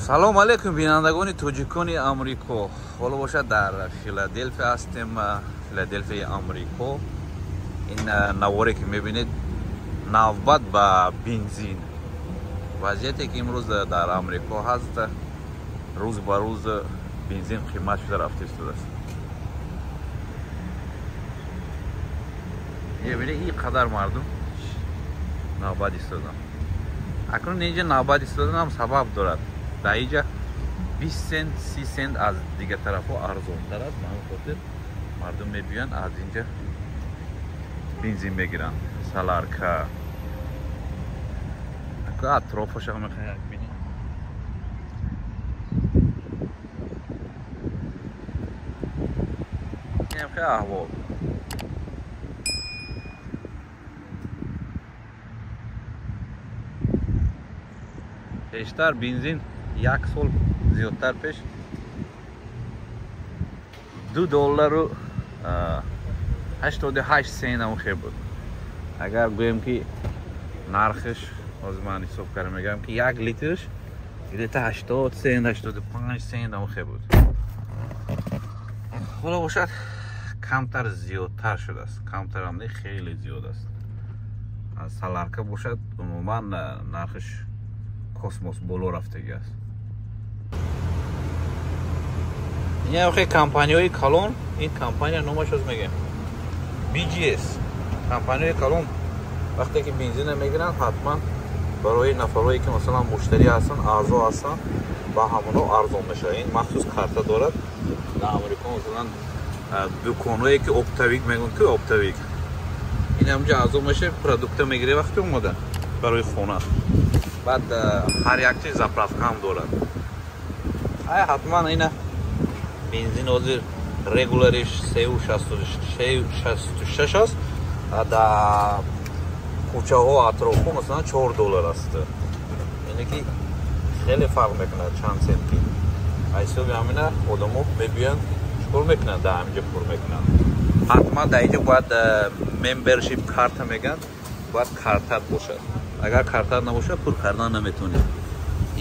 Салом алейкум бинандагони тоҷикони Амрико. Ҳоло бошад дар Филаделфия ҳастем, Филаделфияи Амрико. Ин наворе ки мебинед навбат ба бензин. Вазъияте ки имрӯз дар Амрико ҳаст, рӯз ба рӯз бензин қимат шуда рафта истодааст. Мебинед ин қадар мардум навбат истодан. Акнун инҷа навбат истодан ҳам сабаб дорад. Дар инҷа 20 сент, 30 сент аз дигар тарафҳо арзонтар аст. Ба ҳамин хотир мардум мебиёянд аз инҷа бензин мегиранд. Солярка. Атрофашо мехоҳед бинед. Ин хеле аҳвол. Пештар бензин як сол зиёдтар пеш $2.88 ам хел буд. Агар гӯем ки нархаш, ҳозир ман ҳисоб кардам мегӯям ки як литраш где-то 80 сент, 85 сент ам хел буд. Ҳоло бошад камтар зиёдтар шудааст. Камтарам не, хеле зиёд аст. Солярка бошад умуман нархаш космос боло рафтагӣ аст. Ин охе компанияҳои калон, ин компания номаш оз мегӯям BGS. Компанияҳои калон вақте ки бензина мегиранд, ҳатман барои нафарое ки масалан муштарӣ ҳастанд, аъзо ҳастанд, ба ҳамонҳо арзон мешавад. Ин махсус карта дорад. Дар Амрико масалан дуконҳое ки оптовик мегӯянд, ки оптовик, ин ҳамҷо аъзо мешавад, продукта мегирад вақте омода барои хона. Баъд ҳар як чиз заправка ҳам дорад. Ай ҳатман ина бензин ҳозир регуляриш 3.66 аст, дар кӯчаҳо атрофҳо масалан $4 аст. Яъне ки хеле фарқ мекунад чанд сентки. Аз ҳисоби ҳамина одамо мебиёянд, чикор мекунанд, дар ҳаминҷо пур мекунанд. Ҳатман дар инҷо бояд membership карта мегӯянд, бояд картат бошад. Агар картат набошад, пур кардан наметавонед.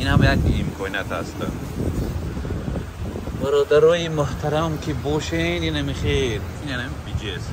Ин ҳам як имконият аст. Бародарои муҳтарам ки бошед, ин ҳами хел, ин ҳами BGS.